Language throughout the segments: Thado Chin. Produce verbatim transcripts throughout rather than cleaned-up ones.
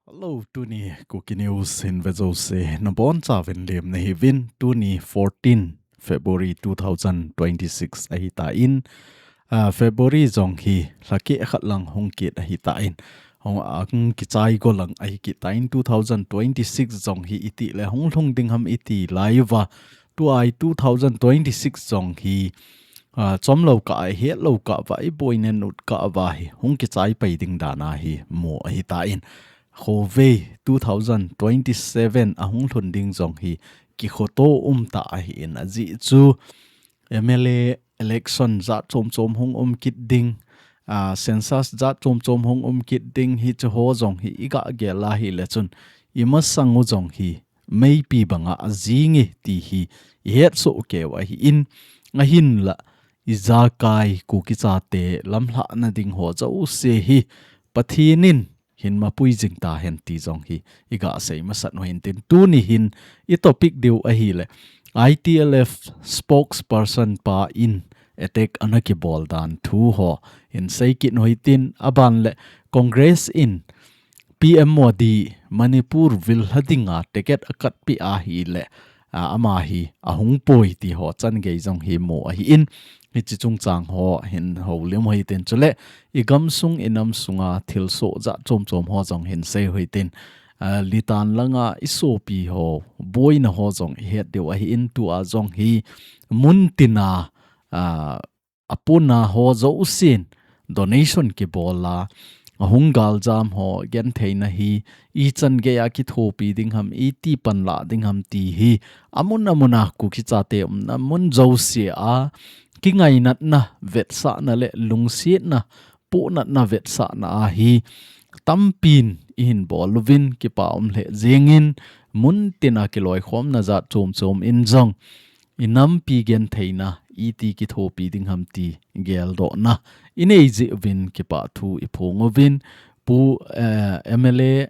Hello, tuni Kuki News hin vejouse nabonchauvin lemna hiuvin. Tuni fourteen February two thousand twenty-six ahitan, ah, February jong hi lhakeh khat lang hung kit ahitan, hung, ah, hung kichai go lang ahi kitan, two thousand twenty-six jong hi itile hung lhung ding ham iti laiuva, tua hi two thousand twenty-six jong hi, ah, chomlou kah a, hetlou kah uva, iboina nut kah uva hi hung kichai pai ding dan ahi mu ahitan, khovei two thousand twenty-seven ahung lhun ding jong hi kikhoto umtah ahin, ajeh chu M L A election jat chom chom hung um kit ding, ah, census jat chom chom hung um kit ding, hiche ho jong hi iga gel a hile chun imasang u jong hi meipi banga ajinge ti hi ihetsoh keiu ahin, ahinla ijakai Kuki chate lamlhahna ding ho jouse hi Pathen in hin mapui jing tahen ti jong hi iga sei masat u hintin, tuni hin itopic diu ahile I T L F spokesperson pa in attack ana kibol dan thu ho hin sei kit u hitin, aban le Congress in P M Modi Manipur vil lha dinga ticket akatpeh ahile, ah, ama hi ahung poi ti ho changei jong hi mu ahin, hiche chungchang ho hin houlim u hitin, chule igamsung inam sunga thilsoh jat chom chom ho jong hin sei u hitin, ah, Litan langa isopi ho boina ho jong ihet diu ahin, tua jong hi muntina, ah, apuna ho jousen donation kibol a, ahung galjam ho gentheina hi ichan geiya kithopi ding ham, iti panla ding ham ti hi amun amuna Kuki chate umna mun jousea kingainatna, vetsahna le lungsetna, pohnatna, vetsahna ahi tampin ihin bol uvin kipa um lheh jengin, muntina kiloikhomna jat chom chom in jong inampi gentheina iti kithopi ding ham ti geldohna inei jeh uvin kipa thu iphong uvin, Pu, eh, M L A,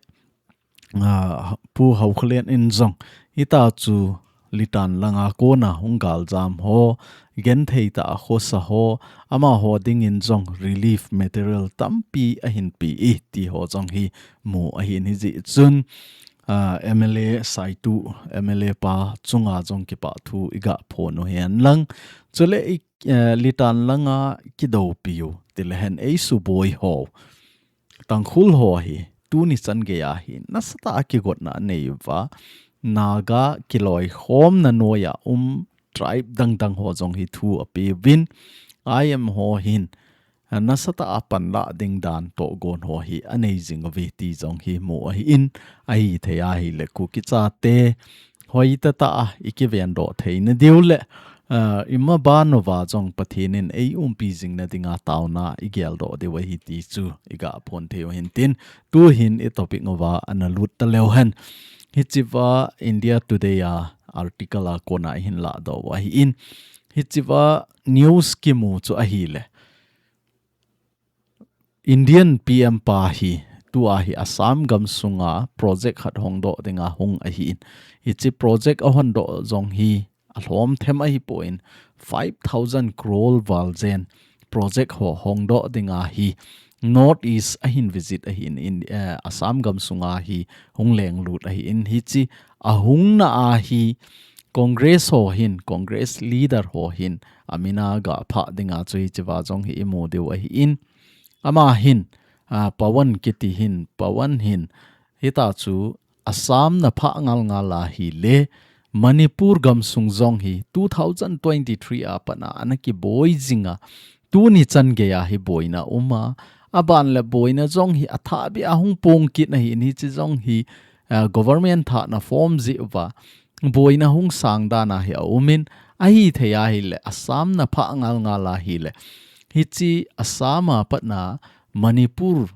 ah, Pu Haokholen in jong hita chu Litan langa kona hung galjam ho, genthei tah a khosa ho, amaho dingin jong relief material tampi ahin pe e ti ho jong hi mu ahin, hijeh chun, ah, M L A Saitu, M L A pa chunga jong kipa thu iga phong u hen lang. Chule i, eh, Litan langa kidoupiu, tilehen eisuboi ho, Tangkhul ho hi tuni changeiya hi nasatah a kigotna anei uva, Naga kiloikhomna noiya um tribe dangdang ho jong hi thu apeuvin, I M ho hin nasatah a panla ding dan tohgon ho hi anei jing uve ti jong hi mu ahin, ahithei ahile Kuki chate hoitah tah a ikivendoh theina diu le, ah, imaban uva jong Pathen in eiumpi jingna dinga taona igeldoh diu ahi ti chu iga phong thei u hintin, tuhin itopic uva ana lut taleu hen. Hichea India Today a article a kona ihin ladoh u ahin, hichea news kimu chu ahile Indian P M pa hi tua hi Assam gamsunga project khat hongdoh dinga hung ahin, hiche project ahondoh jong hi alhom them ahipon, five thousand crore val jen project ho hongdoh dinga hi North East ahin visit ahin, in, eh, Assam gamsunga hi hung lenglut ahin, hiche ahungna a hi Congress ho hin, Congress leader ho hin amina gaphah dinga chu hichea jong hi imu diu ahin, ama hin, ah, Pawan kiti hin, Pawan hin hita chu Assam naphah ngal ngal ahile Manipur gamsung jong hi two thousand twenty-three a pat a ana kiboi jinga, tuni changeiya hi boina uma, aban le boina jong hi athahbeh a hung pong kit ahin, hiche jong hi, ah, government thahna form jeh uva boina hung sang dan ahi aumin, ahithei ahile Assam naphah ngal ngal ahile hiche Assam a pat a Manipur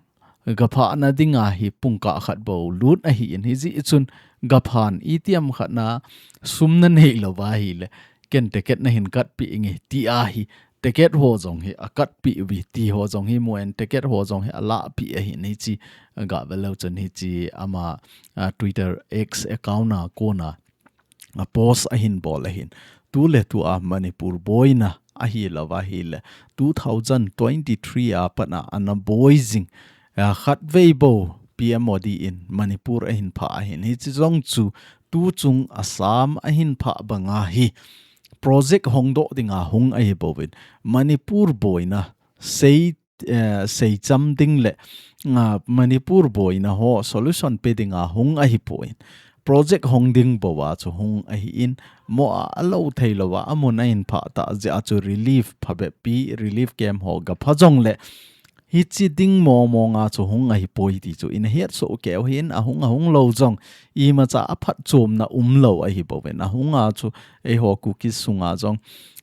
gaphahna dinga hi pungkah khat bou lut ahin, hijeh chun gaphan itiham khat a sum nanei louva ahile ken ticket nahin katpeh inge ti ahi, ticket ho jong hi akatpeh uve ti ho jong hi mun, ticket ho jong hi alahpeh ahin, hiche gavel leu chun hiche ama, ah, Twitter X account a kona a post ahin bol ahin. Tuletua Manipur boina ahi lou va ahile two thousand twenty-three a pat a ana boi jing, a, khatvei bou P M Modi in Manipur ahin phah ahin. Hichi jong chu tu chung Assam ahin phah banga hi project hongdoh dinga hung ahi bouvin, Manipur boina sei, eh, seicham ding le, nga, Manipur boina ho solution pe dinga hung ahi poi. Project hong ding bou a chu hung ahi in, mo a, a lo thei lou va, amun ahin phah ta jeh a chu relief phabep pi, relief camp ho ga pha jong le, hichi ding mo mo nga chu hung ahi poi ti chu in het so keu hin, ahung, ahung lou jong, imacha a phatchomna um lou ahi bouvin, ahung a chu eiho Kuki sunga jong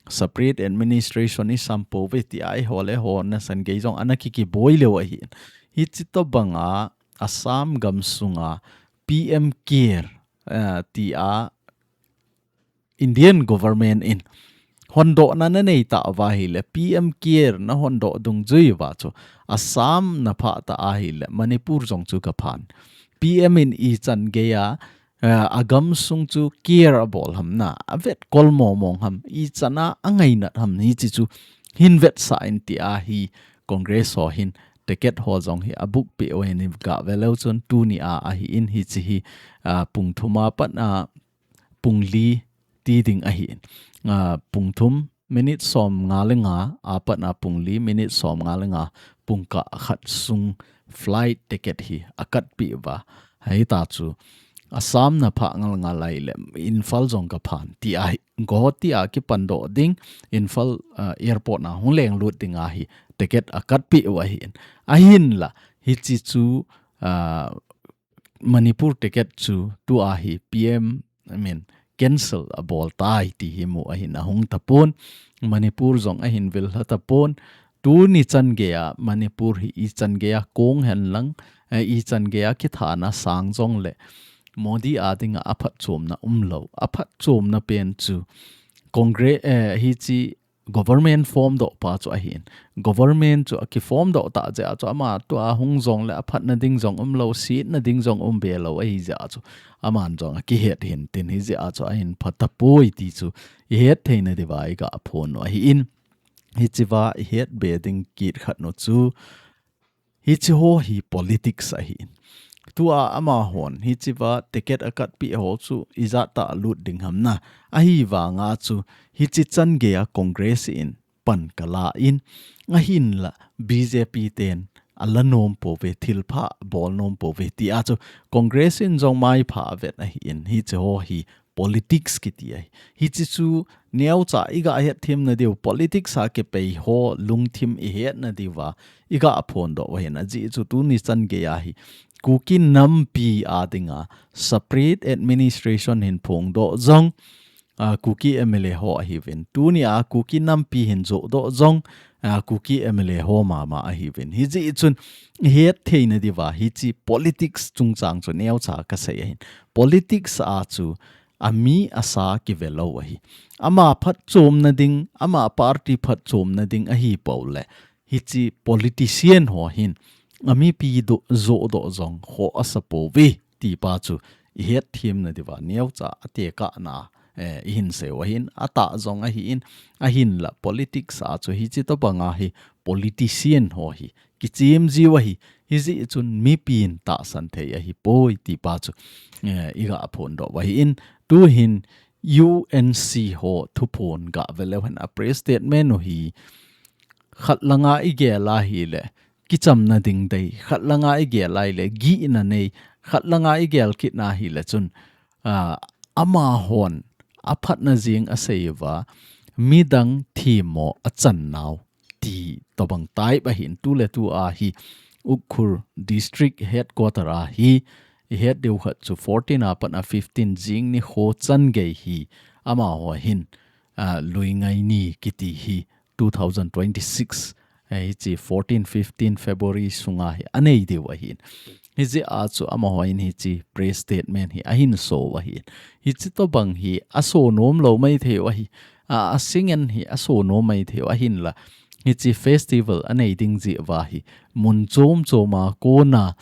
separate administration i sam pouve ti a eiho le eiho nasan gei jong ana kiki boi leu ahi. Hichi tobanga Assam gam sunga P M Care, eh, ti a Indian government in hondohna na nei ta va ahile, P M Care na hondoh dungjui va chu Assam na phah ta ahile, Manipur jong chu ka phan. P M in ichan gei a, eh, a gam sung chu care a bol ham na, a vet kol mo mong ham, ichan a a ngainat ham hichi chu hin vetsah in ti a hi Congress ho hin ticket ho jong hi a book pe o hin ga ve leu chun tuni a ahi in hichi hi, ah, pung thum a pat a pung li ti ding ahi in. Ah, pung thum minute som nga le nga, a pat a pung li minute som nga le nga, pung kah khat sung flight ticket hi a kat pi va. Hei ta chu Assam na phah ngal nga lai le Imphal jong ka phan ti a hi, Guwahati a kipan doh ding, Imphal, ah, airport na hung leng lut ding a hi ticket a kat pi u ahi in. Ahin la, hichi chu, ah, Manipur ticket chu tu a hi P M, I mean, cancel a bol tai ti hi mu ahin ahung tapon. Manipur jong ahin vil hla tapon. Tuni chan gei a Manipur hi ichan gei a kong hen lang, eh, ichan gei a kithana sang jong le Modi a dinga a phatchomna um lou. A phatchomna pen chu Congress, eh, hichi government form doh pa chu ahin. Government chu a ki form doh ta jeh a chu ama tu a hung jong le a phatna ding jong um lou, sitna ding jong um be lou ahi jeh a chu aman jong a kihet hin tin hi jeh a chu ahin phat tapoi ti chu i het theina diuva i ga phon u ahi in. Hichi va i het be ding kit khat nu chu hichi ho hi politics ahi in. Tu a ama hon hichi va ticket a kat pi ho chu ijat ta lut ding ham na. Ahi vanga chu hichi chan gei a Congress in pan ka la in, ahin la B J P ten a la nom pouve, thil pha bol nom pouve ti a chu Congress in jong mai pha vet ahi in, hichi ho hi politics kiti ahi. Hichi chu neocha i ga het themna diu, politics a kipei ho lungthim i hetna diuva i ga phon doh u ahin, ajeh chu tuni chan gei a hi Kuki nampi a dinga separate administration hin phong doh jong, a, Kuki M L A ho ahi uvin. Tuni a Kuki nampi hin joh doh jong, a, Kuki M L A ho mama ahi uvin. Hijeh chun i het theina diuva hichi politics chungchang chu neocha ka sei ahin. Politics a chu a mi a sa kive lou ahi. Ama phatchomna ding, ama party phatchomna ding ahi pou le, hichi politician ho hin a mipi doh, joh doh jong ho a sa pouve ti pa chu i het themna diuva neocha a tekahna, eh, i hin sei u ahin, a tah jong ahi in, ahin la politics a chu hichi tobanga hi politician ho hi kichem jiu ahi, hijeh chun mipin tahsan thei ahi poi ti pa chu, eh, i ga phon doh u ahi in, tu hin U N C ho thuphon ga ve leu hen a press statement u hi khat langa i gel a hile kichamna ding dei, khat langa i gel a hile gihna nei, khat langa i gel kitna hile chun, ah, ama hon a phatna jing a sei uva, midang themmo a chan nau ti tobang type ahin, tu le tu a hi Ukhrul District Headquarter a hi i het diu khat chu fourteen a pat a fifteen jing nikho chan gei hi ama ho hin, ah, Luingai ni kiti hi two thousand twenty-six, eh, hichi fourteen fifteen February sunga hi a nei diu ahin. Hijeh a chu ama ho hin hichi press statement hi ahin so u ahin. Hichi tobang hi a so nom lou mai thei u ahi. A, a singen hi a so nom mai thei u ahin la. Hichi festival a nei ding jeh uva hi mun chom chom a kona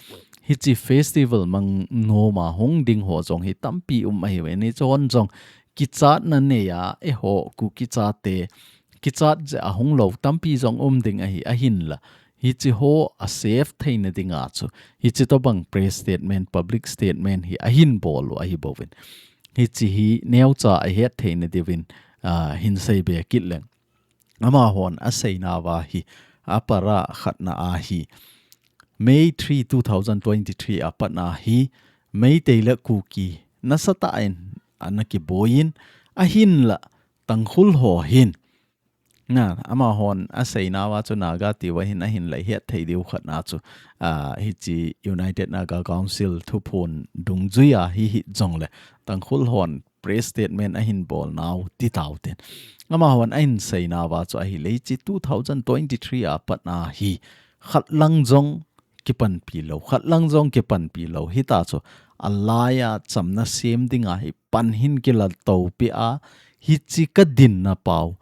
hichi festival mang nom a hung ding ho jong hi tampi um ahi uvin, hichon jong kichatna nei a eiho Kuki chate kichat jeh a hung lou tampi jong um ding ahi, ahinla hiche ho a save theina dinga chu hiche tobang press statement, public statement hi ahin bol u ahi bouvin. Hiche hi neocha a het theina diuvin, ah, hin seibe kit leng. Amahon a seinauva hi, a para khatna a hi, May three, two thousand twenty-three a pat a hi, Meitei le Kuki nasatah in ana kiboiyin, ahinla Tangkhul ho hin, na, amahon a seinauva chu Naga tiuva hin ahinla het thei diu khatna chu, ah, hiche United Naga Council thuphon dungjuia hi hih jongle Tangkhul hon press statement ahin bolnau ti tauvin tin. Amahon ahin seinauva chu ahile hiche two thousand twenty-three a pat a hi khat lang jong kipanpi lou, khat lang jong kipanpi lou. Hita chu a laiya chamna sem dinga hi pan hin kila topi a, hiche ka dinna pau,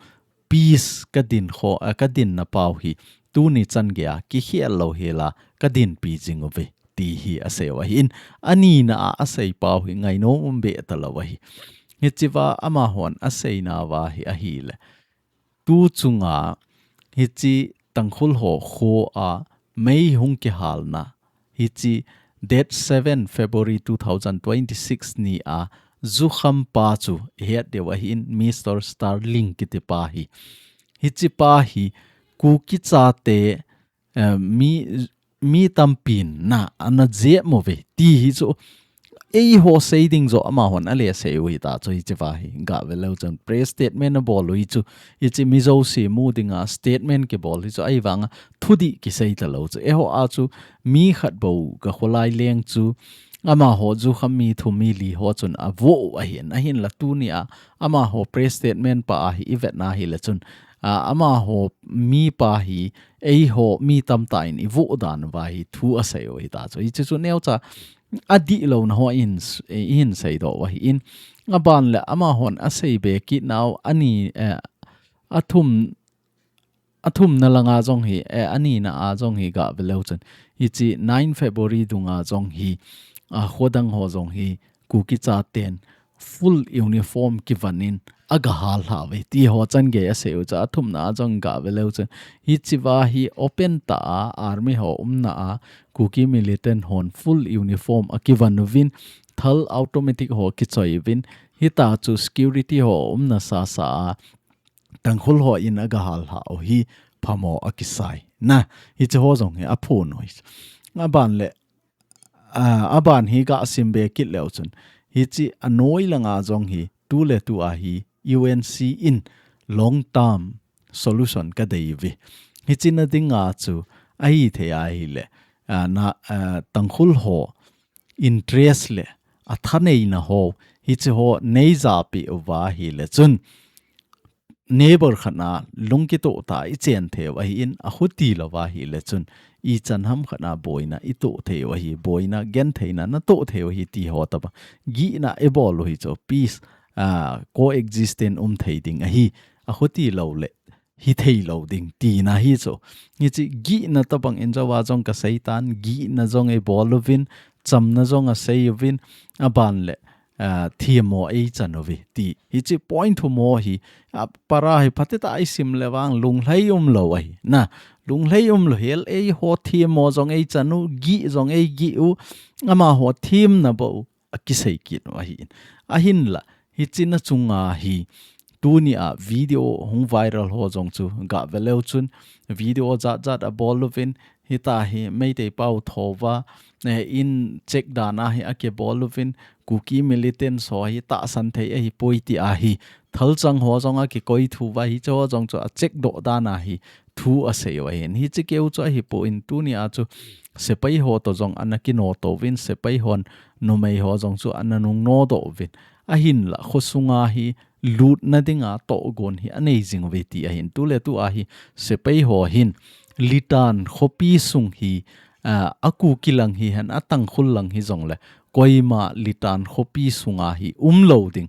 peace ka din kho, a, ka dinna pau hi tuni chan geiya kikhel lou hela ka dinpi jing uve, ti hi asei u ahin, anina a asei pau hi ngainom um be talou ahi. Hichea amahon a seinauva hi ahile, tu chunga hiche Tangkhul ho khoa mei hung kihalna, hiche date seven February two thousand twenty-six ni a jukham pa chu ihet diu ahin, Mister Starling kiti pa hi. Hiche pa hi Kuki chate, eh, mi, mi tampin na ana jep mo ve ti hi chu eiho sei ding jo amahon ale sei u hita chu hichea hi ga ve leu chun press statement abol u hi chu hiche mi jouse mu dinga statement kibol hi chu ahivanga thudih kisei talou chu eiho a chu mi khat bou ka kholai leng chu amaho jukham mi thum mi li ho chun avo u ahin, ahinla tuni a amaho press statement pa a hi ivet na hile chun, a, amaho mi pa hi eiho mi tamtah in ivo dan uva hi thu asei u hita chu hiche chu neocha adih louna ho in s-, ihin seidoh u ahin, aban le amahon a seibe kitnau ani, eh, athum, athumna langa jong hi, eh, anina a jong hi ga ve leu chun hiche nine February dunga jong hi, a, khodang ho jong hi Kuki chaten full uniform kivanin aga hal lha uve ti ho chan gei asei u chu athumna a jong ga ve leu chun hichea hi open tah a army ho umna a Kuki militant hon full uniform akivan uvin thal automatic ho kichoi uvin hita chu security ho umna sasa a Tangkhul ho in aga hal lha u hi phamo akisai. Na, hiche ho jong hi aphon u hi. Aban le, a, aban hi ga simbe kit leu chun. Hiche anoi langa jong hi, tu le tu a hi, U N C in long term solution kadei uve. Hiche na dinga chu, ahithei ahile, a, na, a, Tangkhul ho, interest le athaneina ho, hiche ho nei japi uva hile chun neighbor khat na lung kitoh tah a ichen thei u ahin, akhuti louva hile chun ichan ham khat na boina itoh thei u ahi, boina gentheina natoh thei u ahi ti ho tobang. Gihna ibol u hi chu peace, a, coexistence um thei ding ahi, akhuti lou le hithei lou ding tina hi chu. Hiche gihna tobang in jouva jong kasei tan, gihna jong eibol uvin, chamna jong asei uvin, aban le, a, themmo eichan uve ti. Hiche point thum ho hi, a, para hi phatah a isim le vang lunglhai umlou ahi. Na, lunglhai umlou hel eiho themmo jong eichan u, gih jong eigih u, amaho themna bou akisei kit u ahin. Ahinla, hiche na chunga hi, tuni a video hung viral ho jong chu ga ve leu chun, video jat jat abol uvin, hita hi Meitei pau thouva, eh, in check dan a hi akibol uvin, Kuki militants ho hi tahsan thei ahipoi ti a hi, thalchang ho jong akikoi thu uva hiche ho jong chu a check doh dan a hi, thu asei u ahin. Hiche keu chu ahipon tuni a chu sepai ho toh jong ana kinoto uvin, sepai hon numei ho jong chu ana nungnodoh uvin. Ahinla khosunga hi lutna dinga tohgon hi anei jing uve ti ahin. Tu le tu a hi sepai ho hin Litan khopi sung hi, a, a Kuki lang hihen, a Tangkhul lang hijongle, koima Litan khopi sunga hi umlou ding.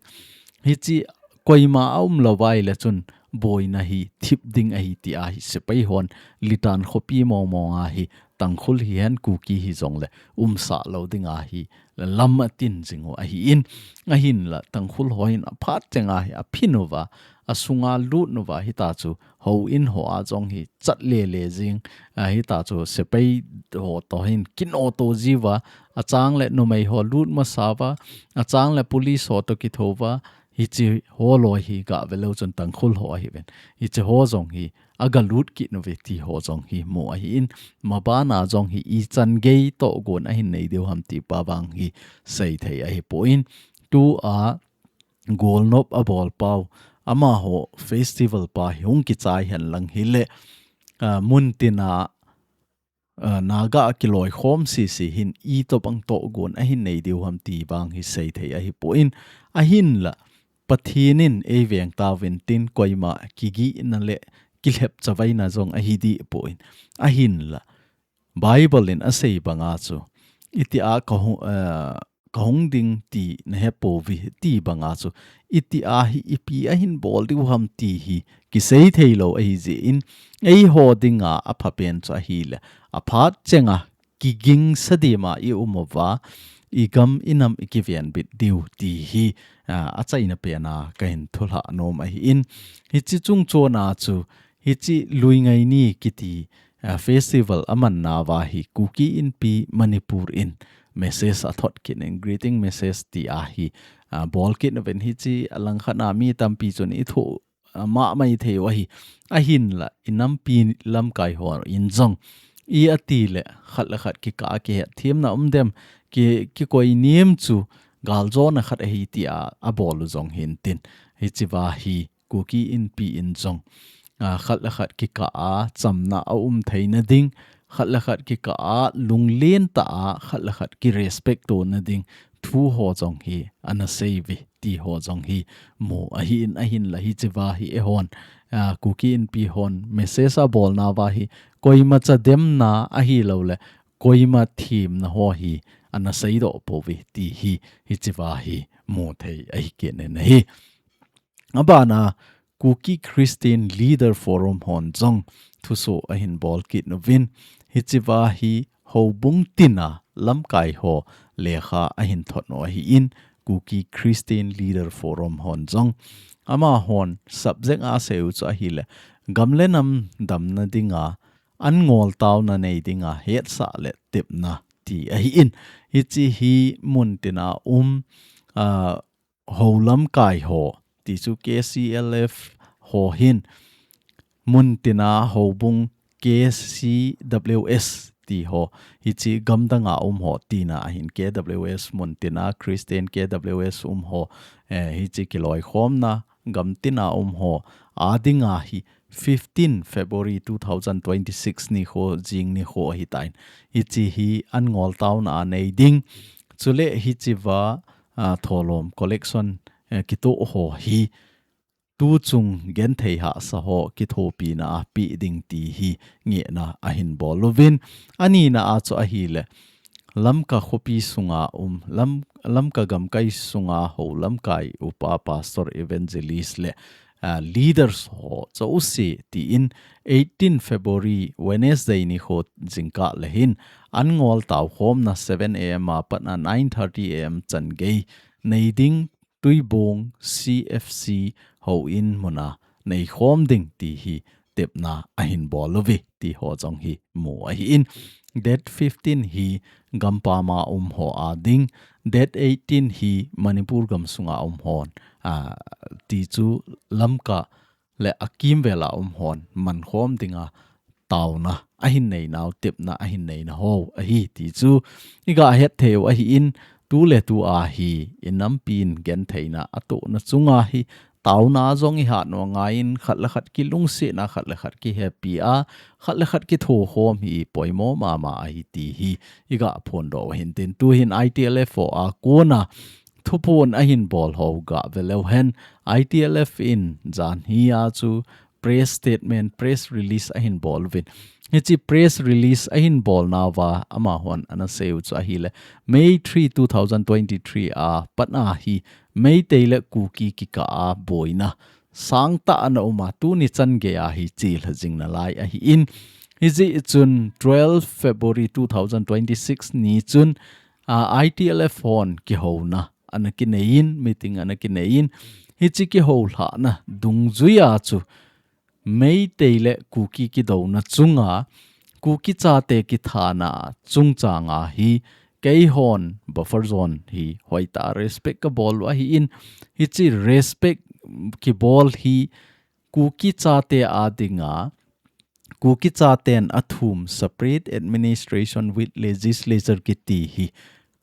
Hiche koima aumlou uva ahile chun, boina hi thip ding ahi ti ahi, sepai hon Litan khopi mong mong ahi, Tangkhul hihen Kuki hijongle umsah lou ding ahi, lam atin jing u ahin, ahinla Tangkhul hon aphat cheng ahi, aphin uva, asunga lut uva, hita chu houin ho a jong hi chat le le jing, a, hita chu sepai ho toh hin kinoto jiuva, achang le numei ho lut masa uva, achang le police ho toh kitho uva, hiche ho loi hi gah ve leu chun Tangkhul ho ahi uvin. Hiche ho jong hi aga lut kit uve ti ho jong hi mu ahin, mabana jong hi ichan gei tohgon ahin nei diu ham ti pa vang hi sei thei ahipoi. Tua golnop abol pau, amaho festival pa hi hung kichai hen lang hile, a, mun tina a, Naga a kiloikhom sisi hin itobang tohgon ahin nei diu ham ti vang hi sei thei ahipoi. Ahinla, Pathen in eiveng tauvin tin koima kigihna le kilhepchavaina jong ahi dih poi. Ahinla, Bible in asei banga chu, itia ka hung, a, ka hung ding ti nahe pouve ti banga chu, itia hi ipi ahin bol diu ham ti hi kisei thei lou ahi jeh in, eiho dinga aphapen chu ahile, aphat chenga kigingsa dima i um uva, igam inam i kivenbit diu ti hi, a, achaina pena kahin thulhah nom ahin, hiche chungchona chu, hiche Luingai ni kiti, a, festival amanna uva hi Kuki Inpi Manipur in message athot kit in, greeting message ti ahi, a, bol kit uvin, hiche alangkhat a mi tampi chun ithoh, a, mama ithei u ahi, ahinla inampi lamkai hon jong i ati le khat le khat kikah a kihetthemna um dem, ki, kikoi nem chu galjona khat ahi tia abol u jong hintin, hichea hi Kuki Inpi in jong, a, khat le khat kikah a chamna aum theina ding, khat le khat kikah a lunglen tah a, khat le khat kirespect tona ding thu ho jong hi ana seiuve ti ho jong hi mu ahin, ahinla hichea hi eihon, a, Kuki Inpi hon message abolna uva hi koimacha demna ahilou le koima themna ho hi ana seidoh pouve ti hi hichea hi mu thei ahi kit in ahi. Abana Kuki Christian Leader Forum hon jong thuso ahin bol kit uvin, hichea hi houbung tina lamkai ho lekha ahin thot u ahin, Kuki Christian Leader Forum hon jong, amahon subject asei u chu ahile, gam le nam damna dinga an ngol taona nei dinga hetsah le tepna ti ahin, hiche hi mun tina um, a, ho lamkai ho, ti chu K C L F ho hin, mun tina houbung K C W S ti ho, hiche gamdanga um ho tina ahin, K W S mun tina Christian K W S um ho, eh, hiche kiloikhomna gam tina um ho a dinga hi fifteen February two thousand twenty-six nikho, jing nikho ahitan. Hiche hi an ngol taona a nei ding. Chule hichea, a, tholom collection, eh, kitoh ho hi tuchung genthei hahsa ho kithopina a pe ding ti hi ngehna ahin bol uvin. Anina a chu ahile, Lamka khopi sunga um, Lam-, Lamka gamkai sunga ho lamkai upa pastor evangelist le, a, leaders ho jouse tin eighteen February Wednesday nikho jingkah le hin an ngol taokhomna seven A M a pat a nine thirty A M chan gei nei ding Tuibong C F C houin muna neikhom ding ti hi tepna ahin bol uve ti ho jong hi mu ahin. Date fifteen hi gampam a um ho a ding, date eighteen hi Manipur gamsunga um hon, a, ti chu Lamka le akimvel a um hon mankhom dinga taona ahin neinau, tepna ahin neina ho ahi ti chu iga het thei u ahin, tuletu a hi inampin gentheina atohna chunga hi taona jong ihat u angaiyin, khat le khat kilungsetna, khat le khat kihepi a, khat le khat kithokhom hi poimo mama ahi ti hi iga phondoh u ahin tin, tuhin I T L F ho a kona thuphon ahin bol ho ga ve leu hen, I T L F in janhi a chu press statement, press release ahin bol uvin. Hiche press release ahin bolnauva amahon ana sei u chu ahile, May three, two thousand twenty-three a pat a hi Meitei le Kuki kikah a boina sangtah ana um a, tuni chan geiya hi chelha jing nalai ahin. Hijeh chun twelve February two thousand twenty-six ni chun, ah, I T L F hon kihouna ana kineiyin, meeting ana kineiyin, hiche kihoulhahna dungjuiya chu Meitei le Kuki kidouna chunga, Kuki chate kithana chungchanga hi keihon buffer zone hi hoitah respect kabol u ahin, hiche respect kibol hi Kuki chate a dinga, Kuki chaten athum separate administration with legislature kiti hi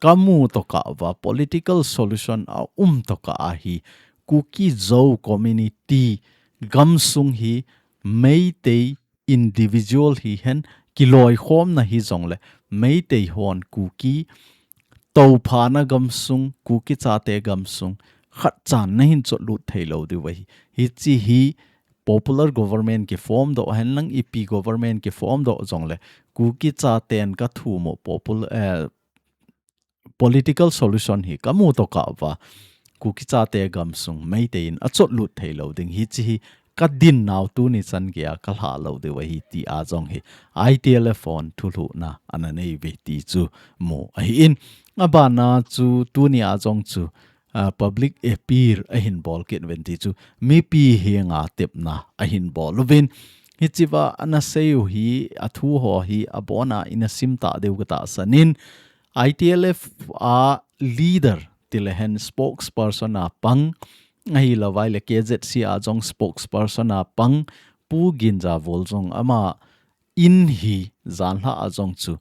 kamu tokah uva, political solution aum tokah a hi Kuki Zo community gamsung hi Meitei individual hihen kiloikhomna hijongle Meitei hon Kuki touphana gamsung, Kuki chate gamsung khatchan nahin chotlut theilou diu ahi. Hiche hi popular government kiform doh hen lang, ipi government kiform doh jongle Kuki chaten kathum u popul-, eh, political solution hi kamu tokah uva, Kuki chate gamsung Meitei in achotlut theilou ding, hiche hi kadin nau tuni chan geiya kalha lou diu ahi tia jong hi I T L F hon thulhuhna ana neiuve ti chu mu ahin. Abana chu tunia jong chu, ah, public appeal ahin bol kit uvin ti chu mipi henga tepna ahin bol uvin. Hichea ana seiu hi, athu ho hi abona ina simtah diu katahsan in, I T L F a leader tilehen spokesperson a pang, ahilouva ahile K Z C a jong spokesperson a pang, Pu Ginjavol jong ama in hi janhi a jong chu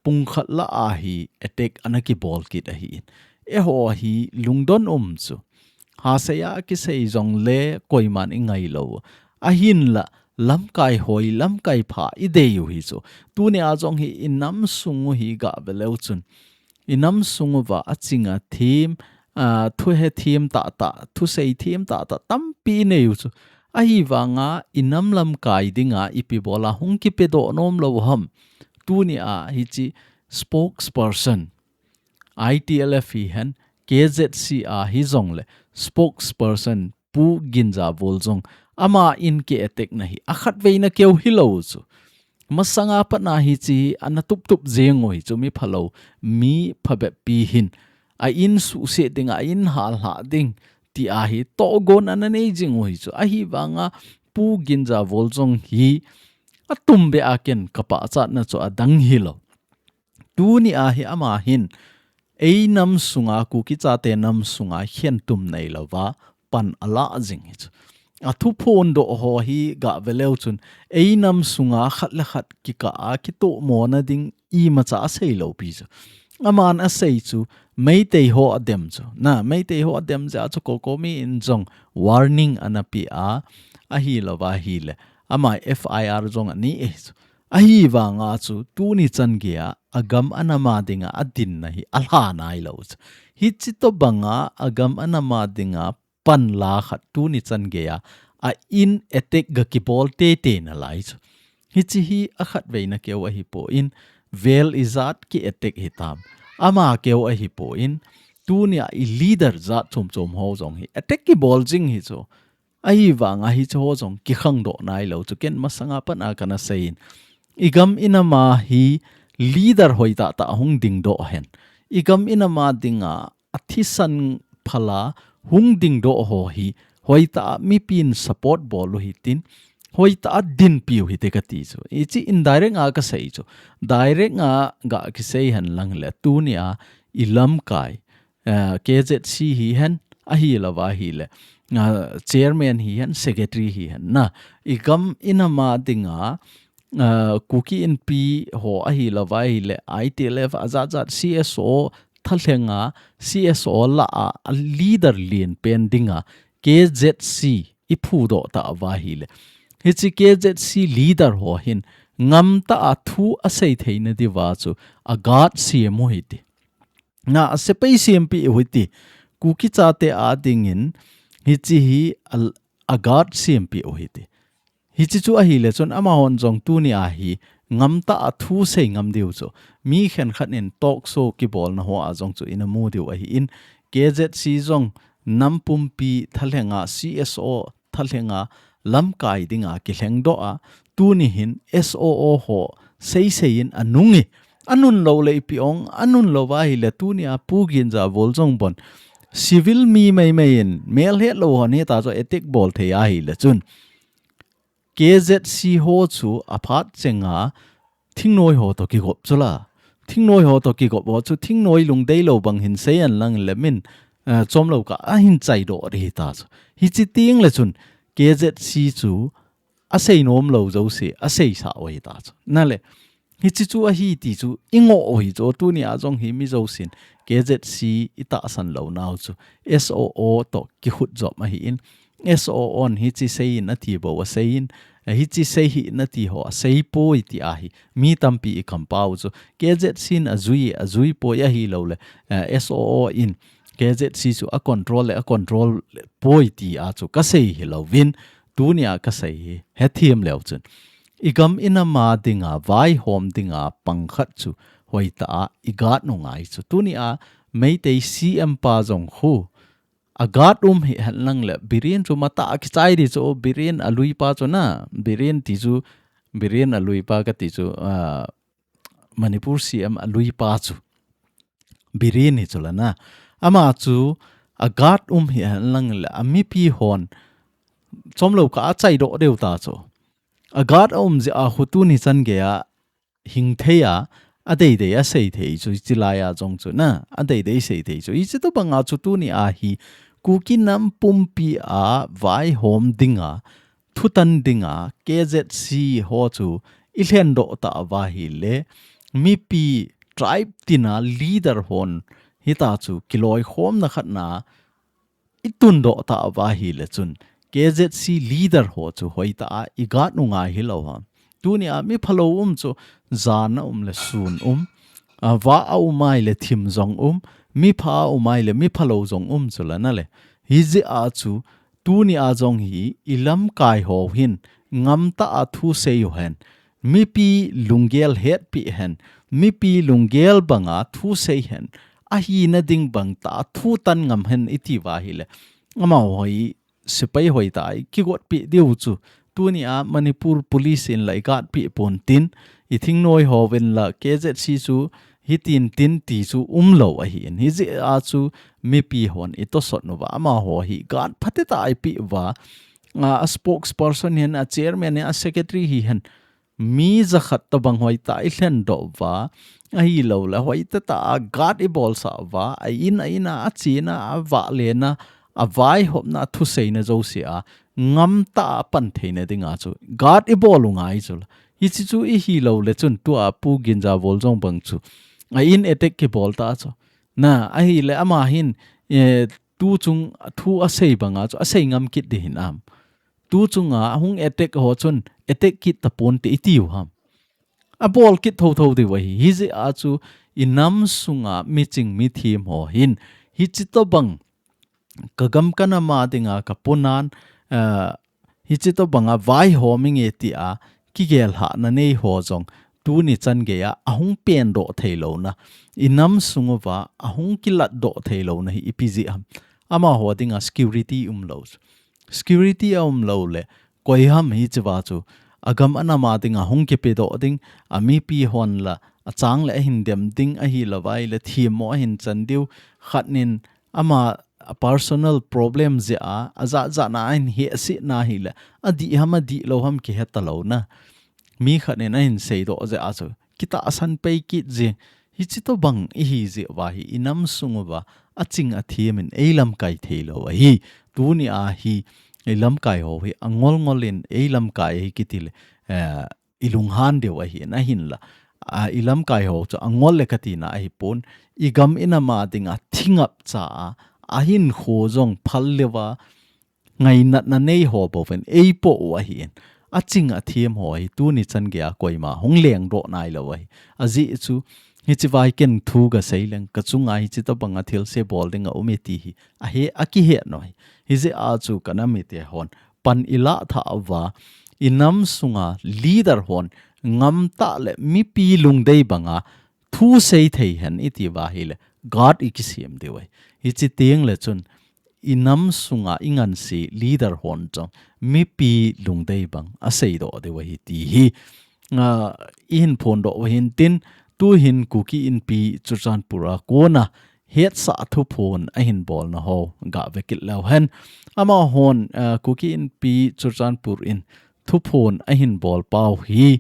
pungkhat lah a hi attack ana kibol kit ahin. Eiho hi lungdon um chu, haseiya kisei jongle koiman ingailou. Ahinla lamkai hoi, lamkai pha idei u hi chu. Tunia jong hi inam sung u hi gave leu chun, inam sung uva aching athem, ah, thuhe them tahtah, thusei them tahtah tampi inei u chu. Ahivanga inam lamkai dinga ipi bola hung kipedoh nom lou ham. Tunia hiche spokesperson, I T L F hihen, K Z C a hijongle spokesperson Pu Ginjavol jong ama in ki attack na hi akhatveina keu hilou chu. Masanga patna hiche hi ana tuptup jeng u hi chu, mi phalou, mi phabep pi hin a in suhset ding, a in hallhah ding tia hi tohgon ana nei jing u hi chu. Ahivanga Pu Ginjavol jong hi atumbeh a ken kapachatna chu adang hilou. Tunia hi ama hin, einam sunga, Kuki chate nam sunga khentum neilouva pan alah jing hi chu. Athuphondoh ho hi gave leu chun, einam sunga khat le khat kikah a kitohmona ding imacha aseilou pi chu. Aman asei chu, Meitei ho adem chu. Na, Meitei ho adem jeh a chu COCOMI in jong warning ana pe a, ahilouva ahile, ama F I R jong anei e chu. Ahivanga chu tuni chan geiya agam anam a dinga adinna hi alha nailou chu. Hiche tobanga agam anam a dinga panla khat tuni chan geiya a in attack gakibol teitei nalai chu. Hiche hi akhatveina keu ahipon, vel ijat ki attack hitam, ama keu ahipon, tunia i leader jat chomchom ho jong hi attack kibol jing hi chu. Ahivanga hiche ho jong kikhangdoh nailou chu, ken masanga patna kana seiyin. Igam inam a hi leader hoitahtah hung dingdoh hen. Igam inam a dinga athisan phala hung dingdoh ho hi hoitah a mipin support bol u hitin, hoitah a dinpiu hite kati chu. Hiche indirect a kasei chu. Direct a gakisei hen lang le tunia ilamkai, ah, K Z C hihen, ahilouva ahile, ah, chairman hihen, secretary hihen. Na, igam inam a dinga, ah, Kuki Inpi ho ahilouva ahile, I T L F ajat jat C S O thalhenga, C S O lah a, a leader lenpen dinga, K Z C iphudoh tauva ahile, hiche K Z C leader ho hin, ngamtah a thu asei theina diuva chu, a guard sem u hite. Na, asepai sempeh u hite. Kuki chate a dingin hiche hi a, a guard sempeh u hite. Hiche chu ahile chun amahon jong tunia hi ngamtah a thu sei ngam diu chu, mi khenkhat in talk show kibolna hoa jong chu ina mu diu ahin, K Z C jong nam pumpi thalhenga C S O thalhenga lamkai dinga kilhengdoh a, tuni hin S O O ho seisei in anungi. Anun lou le ipi ong, anun lou va ahile tuni a Pu Ginjavol jong bon civil mi meimei in, mel hetlou hon hita chu attack bol thei ahile chun K Z C ho chu aphat chenga thingnoi ho to kigop chu la. Thingnoi ho to kigop ho chu thingnoi lungdei lou bang hin sei an lang le min, eh, chomlou ka ahin chaidoh ri ta chu. Hichi ting le chun K Z C chu asei nom lou jouse, asei sa u hita chu. Na le, hichi chu ahi ti chu ingoh u hi chu, tuni a jong hi mi jousen K Z C itahsan lou nau chu S O O to kihut jop ahi in, S O O in hichi sei in ati bou asei in, hichi sei hih in ati ho asei poi ti ahi. Mi tampi i kampau chu K Z C in ajui, ajui poi ahilou le, eh, S O O in K Z C chu a control le, a control poi ti a chu kasei hilou vin, tuni a kasei hi hethem leu chun. I gam i nam a dinga, vaihom dinga, pang khat chu hoitah a i guard u ngai chu. Tuni a Meitei C M pa jong khu a guard um hi hen lang le, Biren chu matah a kichai di chu, Biren a lui pa chu na, Biren ti chu, Biren a lui pa kati chu, ah, Manipur C M a lui pa chu. Biren hi chu la na. Ama chu a guard um hi hen lang le, a mipi hon chomlou ka achaidoh deu ta chu. A guard a um jeh a khu tuni chan gei a hing thei a, adeidei asei thei chu, hichi lai a jong chu na, adeidei sei thei chu. Hichi tobang a chu tuni a hi Kuki nam pumpi a vaihom dinga, thutan dinga, K Z C ho chu i lhendoh ta uva ahile, mipi tribe tina leader hon hita chu kiloikhomna khat na i tundoh ta uva ahile chun, K Z C leader ho chu hoitah a i guard u ngai hilou ham. Tuni a mi phalou um chu jan a um le sun um, a va a um ahile thim jong um, mi pha a um ahile mi phalou jong um chu la na le. Hijeh a chu tuni a jong hi i lamkai ho hin ngamtah a thu sei u hen. Mipi lunggel hetpi hen, mipi lunggel banga thu sei hen, ahina ding bang tah a thu tan ngam hen i ti uva ahile, amaho hi sepai hoitah a i kigotpi diu chu. Tuni a Manipur Police in la i guardpi pon tin, i thingnoi hovin la K Z C chu hitin tin ti chu umlou ahi in. Hijeh a chu mipi hon i tosot uva, amaho hi guard phatecha a i pe uva, a, a spokesperson hi hen, a chairman hi hen, a secretary hi hen, mi jakhat tobang hoitah a i lhendoh uva, ahilou le hoitah tah a guard i bolsah uva, a in a in a, a chena, a vahlena, a vaihopna, a thuseina jouse a ngamtah a pan theina dinga chu guard i bol u ngai chu la. Hichi chu i hilou le chun tua Pu Ginjavol jong bang chu a in attack kibol ta chu. Na, ahile ama hin, eh, tu chung thu asei banga chu asei ngam kit di hin am. Tu chunga hung attack ho chun attack kit tapon te i tiu ham. A bol kit thotho diu ahi. Hijeh a chu i nam sunga miching mithem ho hin, hichi tobang ka gam ka nam a dinga ka punan, eh, hichi tobanga vaihom inge ti a kigel hahna nei ho jong tuni chan gei a ahung pendoh theilouna, i nam sung uva ahung kilatdoh theilouna hi ipi jeh ham. Amaho dinga security umlou chu. Security a umlou le, koi ham hichi uva chu, a gam a nam a dinga hung kipedoh ding, a mipi hon la, a chang le ahin dem ding, ahilou vai le themmo ahin chan diu, khat nin ama a personal problem jeh a, ajat jat na ahin hehse na ahile, adih ham adihlou ham kihe talou na. Mi khat nin ahin seidoh jeh a chu, kitahsan pei kit jing, hichi tobang i hi jeh uva hi, i nam sung uva, a ching a them in ei lamkai theilou ahi. Tuni a hi, ei lamkai ho hi, a ngol ngol in ei lamkai ahi kiti le, eh, i lunghan diu ahi in ahin la. A, i lamkai ho chu a ngol le ka tina ahi pon, i gam i nam a dinga thi ngapcha a, a hinkho jong phal leuva, ngainatna nei ho bouvin ei poh u ahi in. A ching a them ho hi tuni chan gei a koima hung lengdoh nailou ahi. Ajeh chu, hichi vai ken thu ka sei leng, ka chunga hichi tobanga thilse bol ding a um e ti hi, a he, a kihe noi. Hijeh a chu ka nam mite hon pan i lah thah uva, i nam sunga leader hon ngamtah le mipi lungdei banga thu sei thei hen i ti uva ahile, guard i kisem diu ahi. Hichi teng le chun, inam sunga ingansi leader hon jong mipi lungdei bang aseidoh diu ahi ti hi, ah, ihin phondoh u hintin, tuhin Kuki Inpi Churachandpur a kona hetsah thuphon ahin bolna ho gave kit leu hen. Amahon, ah, Kuki Inpi Churachandpur in thuphon ahin bol pau hi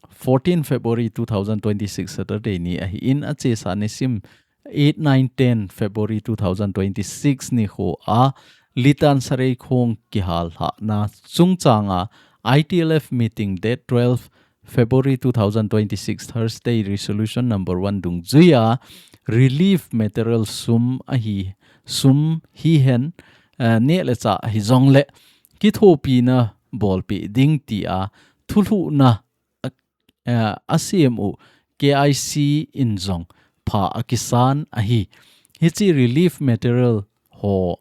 fourteen February two thousand twenty-six Saturday ni ahin, achesa nisim eight, nine, ten February two thousand twenty-six nikho a Litan Sareikhong kihal lhahna chungchanga I T L F meeting date twelve February two thousand twenty-six Thursday resolution number one dungjuia relief material sum ahi, sum hihen, eh, neh le chah hijongle kithopina bolpeh ding tia thulhuhna, eh, asem u K I C in jong pha akisan ahi. Hiche relief material ho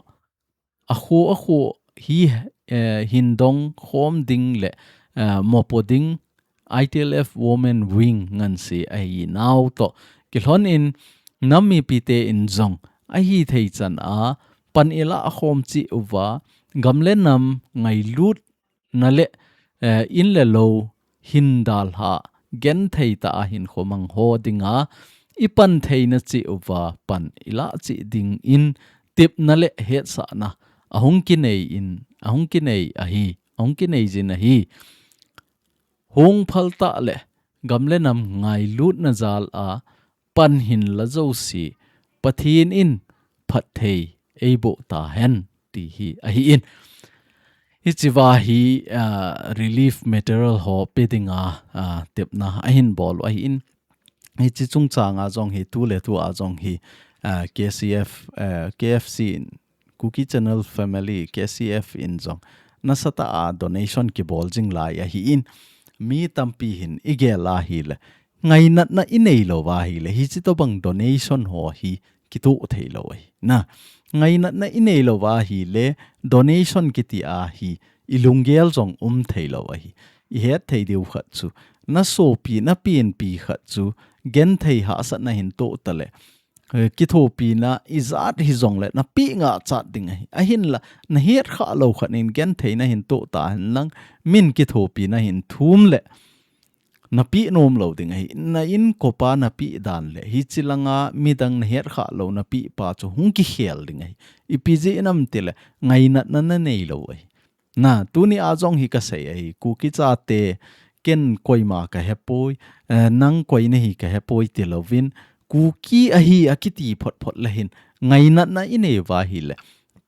akhu akhu hi, eh, hin dong khom ding le, eh, mopo ding I T L F Women Wing ngansi ahinau toh kilhon in nam mipite in jong ahithei chan a pan ilah khom cheh uva, gam le nam ngailutna le, eh, in le lou hin dalha genthei tah a hinkho mang ho dinga ipan theina cheh uva pan ilah cheh dingin tepna le hetsahna ahung kinei in, ahung kinei ahi, ahung kinei jin ahi. Hung phal tah le gam le nam ngailutna jal a pan hinla jouse Pathen in phatthei eiboh tahen ti hi ahin. Hichea hi, ah, relief material ho pe dinga, ah, tepna ahin bol u ahin. Hiche chungchanga jong hi, tu le tu a jong hi, ah, K C F, ah, K F C in, Kuki Channel Family, K C F in jong nasatah a donation kibol jing lai ahin, mi tampi hin igel ahile, ngainatna inei lou ahile, hiche tobang donation ho hi kitoh thei lou ahi. Na, ngainatna inei lou ahile, donation kiti a hi ilunggel jong um thei lou ahi. Ihet thei diu khat chu, nasopi, napenpi khat chu genthei hahsatna hin toh tale, eh, kithopina ijat hijongle napeh ngahchat ding ahi. Ahinla, nahet khah lou khat in genthei nahin toh tahen lang, min kithopina hin thum le napeh nom lou ding ahi. Na inkopa napeh dan le hiche langa midang nahet khah lou napeh pa chu hung kikhel ding ahi. Ipi jeh inam tile ngainatna nanei lou ahi. Na, tuni a jong hi kasei ahi, Kuki chate, ken koima kahepoi, eh, nang koi nahi kahepoi tilouvin, Kuki ahi akiti phot phot le hin ngainatna inei uva ahile,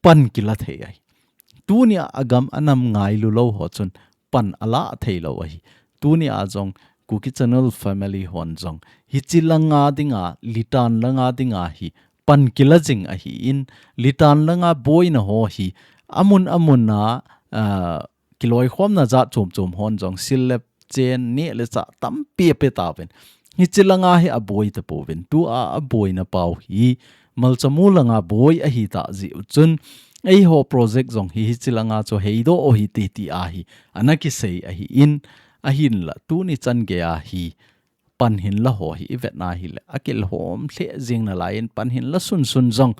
pan kila thei ahi. Tuni a agam anam ngailu lou ho chun pan alah thei lou ahi. Tuni a jong Kuki Channel Family hon jong hiche langa dinga, Litan langa dinga hi pan kila jing ahin, Litan langa boina ho hi amun amun a, ah, kiloikhomna jat chom chom hon jong sil le chen, neh le chah tampi ape tauvin. Hiche langa hi aboi tapouvin. Tua aboina pau hi Malchamu langa boi ahitah jeh u chun, eiho project jong hi hiche langa chu heidoh u hite ti ahi ana kisei ahin, ahinla tuni chan geiya hi pan hinla ho hi ivet na hile, akilhom lheh jing nalai in pan hinla sunsun jong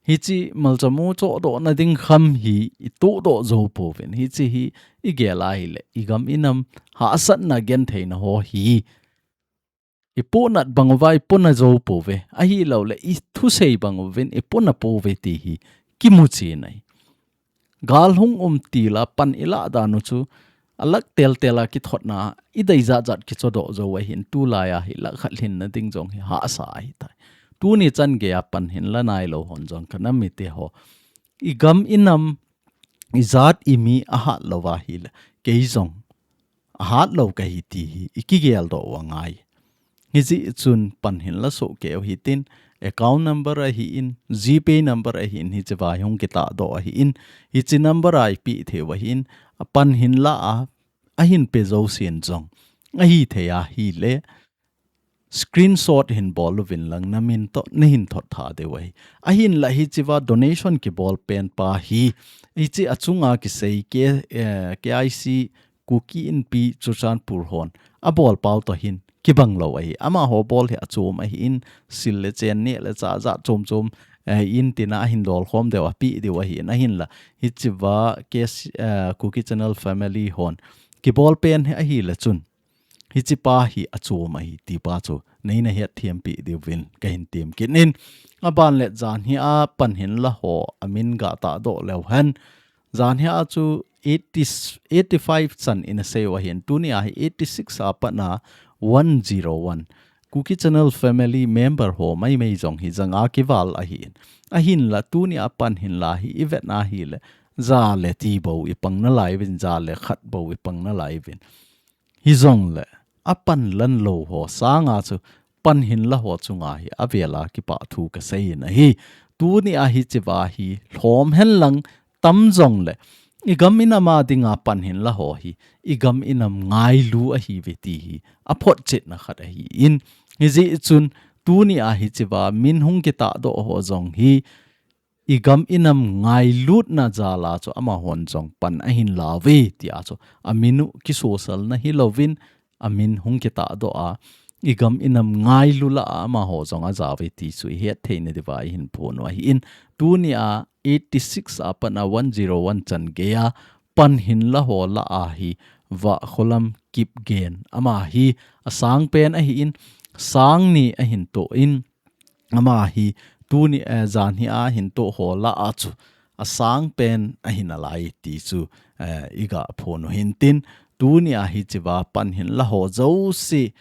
hiche Malchamu chohdohna ding kham hi itohdoh jou pouvin. Hiche hi igel ahile, igam inam hahsatna gentheina ho hi ipohnat bang uva ipona jou pouve. Ahilouleh ithusei bang uvin ipona pouve ti hi kimu chen ahi. Gal hung um tila pan ilah dan u chu alak teltel a kithotna, idei jat jat kichodoh jou ahin, tulai a hi lak khat lhinna ding jong hi hahsa ahitai. Tuni chan geiya pan hinla nailou hon jong ka nam mite ho, igam inam, ijat imi ahat lou ahile, kei jong ahat lou kahi ti hi ikigeldoh u angai. Hijeh chun pan hinla sohkei u hitin, account number ahin, GPay number ahin, hicheva hi hung kitahdoh ahin, hiche number a ipeh thei u ahin, pan hinla a, ahin pe jousen jong ahithei ahile, screenshot hin bol uvin lang namin toh nahin thot tha diu ahi. Ahinla hicheva donation kibol pen pa hi, hiche achunga kisei K, eh, K I C Kuki Inpi Churachandpur hon abol pau toh hin kibang lou ahi. Amaho bol hi achom ahin, sil le chen, neh le chah jat chom chom, eh, in tina ahin dol khom deu api deu ahin, ahinla hichiva case, eh, Kuki Channel family hon kibol pen hi ahile chun, hichipa hi achom ahi tipa chu neina het thiam pi diuvin kahin tim kit in. Aban le jan hi a pan hin la ho amin ga ta do leu hen. Jan hi a chu eighty, eighty-five chan in asei u ahin, tuni a hi eighty-six a pat na one zero one Kuki Channel family member ho mai mai jong hi janga kival ahin. Ahinla tuni a pan hin la hi ivet na hile, ja le ti bo ipang nalai vin, ja le khat bo ipang nalai vin. Hijongle, apan lan lo ho sanga chu pan hin la ho chunga hi avela kipa thu kasei in ahi. Tuni a hichiva hi lhom hen lang tam jongle, igam inam a dinga pan hin la ho hi, igam inam ngailu ahi ve ti hi aphotchetna khat ahin. Hijeh chun, tuni a hichiva min hung kita do ho jong hi, igam inam ngailutna jal a chu amahon jong pan ahin la ve tia chu amin u kisosalna hilouvin, amin hung kita do a, igam inam ngailu la a amaho jong aja ve ti chu ihet theina diuva ihin phon u ahin. Tuni a eighty-six a pat na one zero one chan gei a pan hin la ho la a hi Vahkholam Kipgen, ama hi asang pen ahin, sang ni ahin to in, ama hi tuni, eh, jan hi a hin to ho la a chu asang pen ahin alai ti chu, eh, iga phon u hintin, tuni a hichiva pan hin la ho jouse,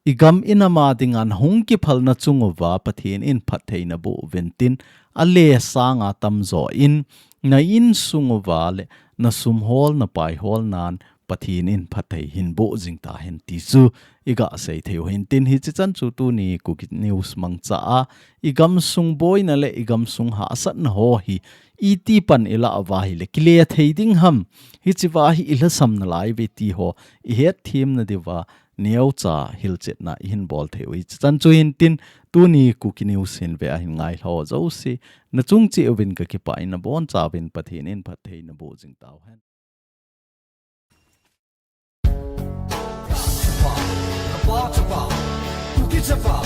igam inam a dinga nahung kiphalna chung uva Pathen in phattheina boh uvin tin, ale sanga tamjo in, na insung uva le na sum hol, na pai hol nan Pathen in phatthei hin boh jing tahen ti chu iga sei thei u hintin, hichi chan chu tuni Kuki News mangcha a igam sung boina le igam sung hahsatna ho hi iti pan ila uva hile kile thei ding ham, hichiva hi ilhasam nalai ve ti ho ihet themna diuva neocha hilchetna ihin bol thei u hichi chan chu hintin, tuni Kuki News hin ve a hin ngai ho jouse, na chung cheh uvin kakipah in, nabonchauvin Pathen in phattheina boh jing tauhen. Chapa, Chapa, Kuki Chapa,